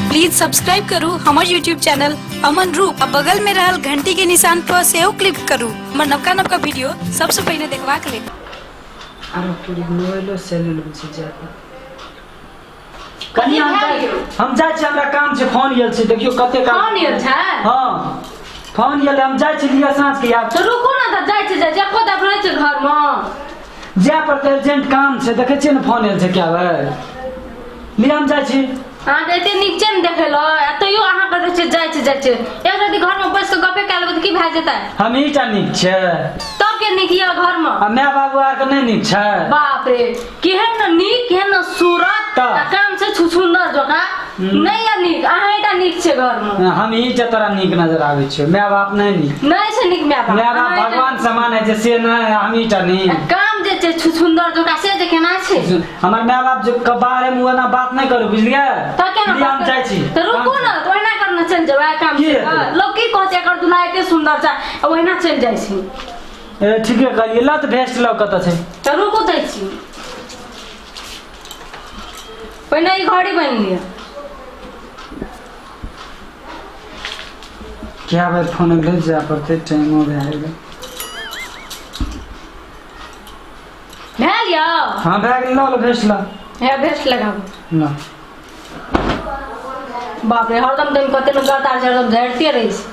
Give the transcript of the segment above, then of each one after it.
Please subscribe करू हमर YouTube channel Aman रूप आ बगल में रहल घंटी के निशान पर सेहो क्लिक करू हमर नवका नवका वीडियो सबसे पहले देखबाक लेल। आरो पूरी मोबाइलो सेलुल में छै जाके कनी हम जाइ छी, हमरा काम छै, फोन आयल छै, देखियो कते काम। फोन आयल छै? हां फोन आयल, हम जाइ छी लिया साँझ के आब। तो रुकू ना त जाइ छी, जाइ को त रहै छै घर में, जाय पर त अर्जेंट काम छै, देखै छियै ने फोन आयल छै क्या बेर, लिया हम जाइ छी। अहाँ के एते नीक छै ने देखै ल, आ तैयो अहाँ कहै छै जाइ छी जाइ छी, एक राति घर में बैस के गपे कए लेबै त की भए जेतै? हम ईटा नीक छै तब के नीक ये घर में, आ my बाबू आर के नहीं नीक छै? बाप रे केहन न नीक, केहन न सूरत, आ काम छै छुछुंदर जका, नहीं या नीक, अहाँ ईटा नीक छै घर में। हम ईटा तोरा नीक नजर आबै छै, my बाप नहीं नीक, नहीं छै नीक my बाप, my बाप भगवान समान है जे से नहीं, हम ईटा नीक काम जे छै छुछुंदर जका से जे केना छै। हमर my बाप जे के बारे में ओना बात नहीं करू, बुझलियै? त केना हम जाइ छी? त रुकू न, त ओहिना करना चलि जेबै काम की छै। हेतै? लोग की कहै छै एकर दुल्हा एते सुंदर छै, आ ओहिना चलि जाइ छी। ए ठीके कहलियै, लत भेस्ट लग कतऽ छै? त रुकू दै छी, पहिने ई घड़ी बनि लिअ। क्या बेर फोन ले जाय पड़तै, टाइमो भए गेलै। भेल यौ? हाँ भए गेल, लऽ भेस्ट लऽ। हे भेस्ट लगाबू। लऽ। बाप रे हरदम दिन कते न गतार छै, हरदम झड़ते रहै छै।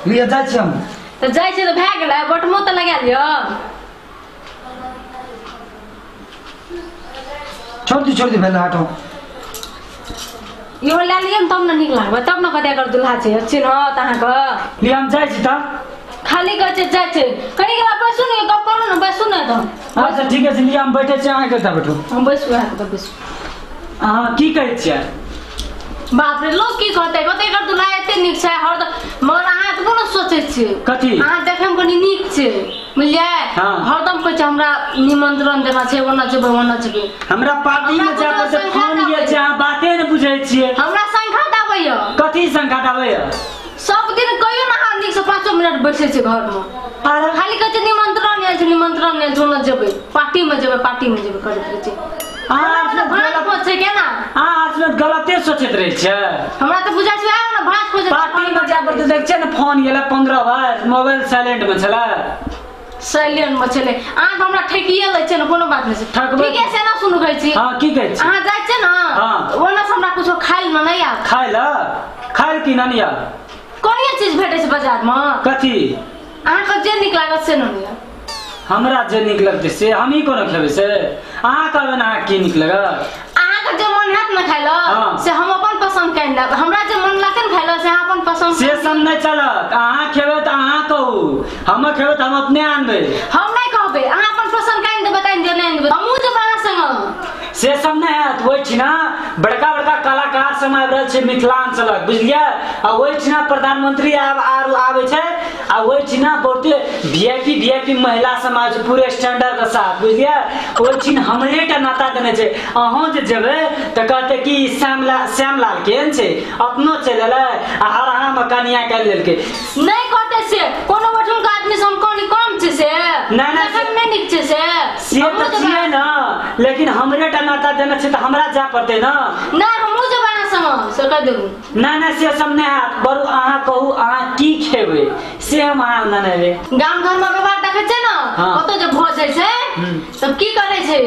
लिअ जाइ छी हम। त जाइ छी त भए गेलै, बटमो त लगा लिअ। छोड़ दी, छोड़ दी भेल, हटो। इहो लए लिअ ने तब ने नीक लागबै, तब ने कहतै एकर दुल्हा छै, चिन्हत अहाँके। लिअ हम जाइ छी त। खाली कहै छै जाइ छै, कनी काल बैसू ने, गप करू ने, बैसू ने त। अच्छा ठीके छै, लिअ हम बैठे छी, अहाँ कतऽ बैठू? हम बैसू, अहाँ कतऽ बैसू? अहाँ की कहै छियै? बाप रे लोग की कहतै, कहतै एकर दुल्हा एते नीक छै हरदम, मगर अहाँ एतबो ने सोचै छियै। कथी? अहाँ देखैमे कनी नीक छै, बुझलियै? हरदम कहै छै हमरा निमंत्रण देना छै, ओना जेबै ओना जेबै। हमरा पार्टी में जाय पड़तै, फोन आयल छै, अहाँ बाते ने बुझै छियै। हमरा शंखा दाबैया। कथी शंखा दाबैया? सब दिन कहियो ने अहाँ नीक से 5 मिनट बैसै छै घर में, खाली कहै छै निमंत्रण आयल छै, निमंत्रण आयल छै, ओना जेबै, पार्टी में जेबै, पार्टी में जेबै करैत रहै छै। अहाँ गलते सोचैत रहै छियै। हमरा तऽ बुझाइ छै आब ने भाँज खोजैत पार्टी में जाय पड़तै, देख छियै ने फोन गेलै 15 बार, मोबाइल साइलेंट में छलै। साइलेंट में छलै, अहाँ तऽ हमरा ठकिए लै छियै ने, कोनो बात नहि छै। ठीके छै ने, सुनू कहै छी। हाँ की कहै छी? अहाँ जाइ छियै ने ओना से हमरा कुछो खाइ लए नहि आब। खाइ लए? खाइ लए की नहि आब? कोन चीज भेटै छै बाजार में? कथी? अहाँके जे नीक लागत से ने लिअ। हमरा जे नीक लगतै से हमही कोनो खेबै से? अहाँ कहबै ने अहाँ की नीक लगत? अहाँके जे मन हैत ने खाइ लए से हम अपन पसंद करि लेब, हमरा जे मन लागतै ने खाइ लए से अहाँ अपन पसंद। से सब नहि चलत, अहाँ खेबै तऽ अहाँ कहू, हम खेबै तऽ हम अपने आनबै। हम नहि कहबै, अहाँ अपन पसंद करि देबै तऽ आनि दियौ, नहि आनि देबै हमहूँ जेबै अहाँ संग। से सब नहि हैत। ओहिठिना बड़का बड़का कलाकार सब आबि रहल छै मिथिलांचलक, बुझलियै? आ ओहिठिना प्रधानमंत्री आब आबै छै, आ ओहिठिना बहुते वीआईपी महिला सब आबै छै पूरे स्टैंडर्ड के साथ, बुझलियै? ओहिठिन हमरे टा नाता देने छै। अहूँ जे जेबै तऽ कहतै कि श्यामलाल केहन छै, अपनो चलि एलै आ हरहा मे कनिया करि लेलकै। नहि कहतै से, कोनो ओहिठुनका आदमी से हम कनि कम छै से? नहि नहि नहि नीक छै से तऽ छियै ने, लेकिन हमरे टा नाता देने छै तऽ हमरा जाय पड़तै ने। नहि हमहूँ जेबै अहाँ संग से कहि देबू। नहि नहि से सब नहि हैत, बरू अहाँ कहू अहाँ की खेबै से हम अहाँ नेने। गाम घर में व्यवहार देखै छै ने, ओतऽ जे भोज होइ छै तब की करै छै,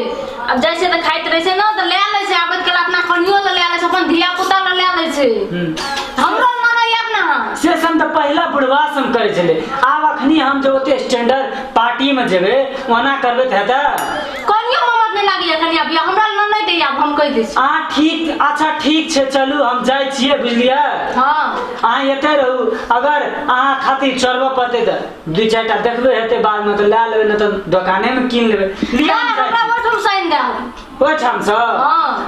आब जाइ छै तऽ खाइत रहै छै ने, तऽ लए लै छै, आबैत काल अपना कनियो लए लै छै, अपन धिया पुता लए लै छै। हमरो मने आब ने से सब तऽ पहिला बुढ़वा सब करै छलै, आब अखनी हम जे ओते स्टैंडर्ड पार्टी में जेबै ओना करबै तऽ हेतै? कनियो ममत नहि लागैया कनिया बियाह, हमरा नहि दैया, हम कहि दै छी। अहाँ ठीक, अच्छा ठीक छै, चलू हम जाइ छियै, बुझलियै? हाँ अहाँ एतै रहू, अगर अहाँ खातिर चलबऽ पड़तै तऽ 2-4 टा देखबै हेतै बादमे तऽ लए लेबै, नहि तऽ दोकानेमे कीन लेबै। हमरा ओहिठाम से आनि देब। ओहिठाम सँ?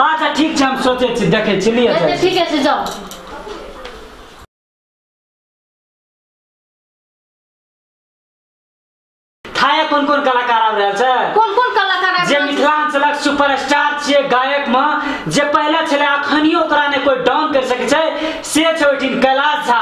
अच्छा ठीक छै, हम सोचै छी, देखै छी, लिअ। ठीके छै, जाउ। थाया कोन कोन कलाकार आबि रहल छै? कोन कोन कलाकार? जे मिथिलांचलक सुपरस्टार छियै गायक में, जे पहले छलै अखनियो ओकरा ने कोई डाउन कर सकै छै, से छै ओहिठिन कैलाश झा।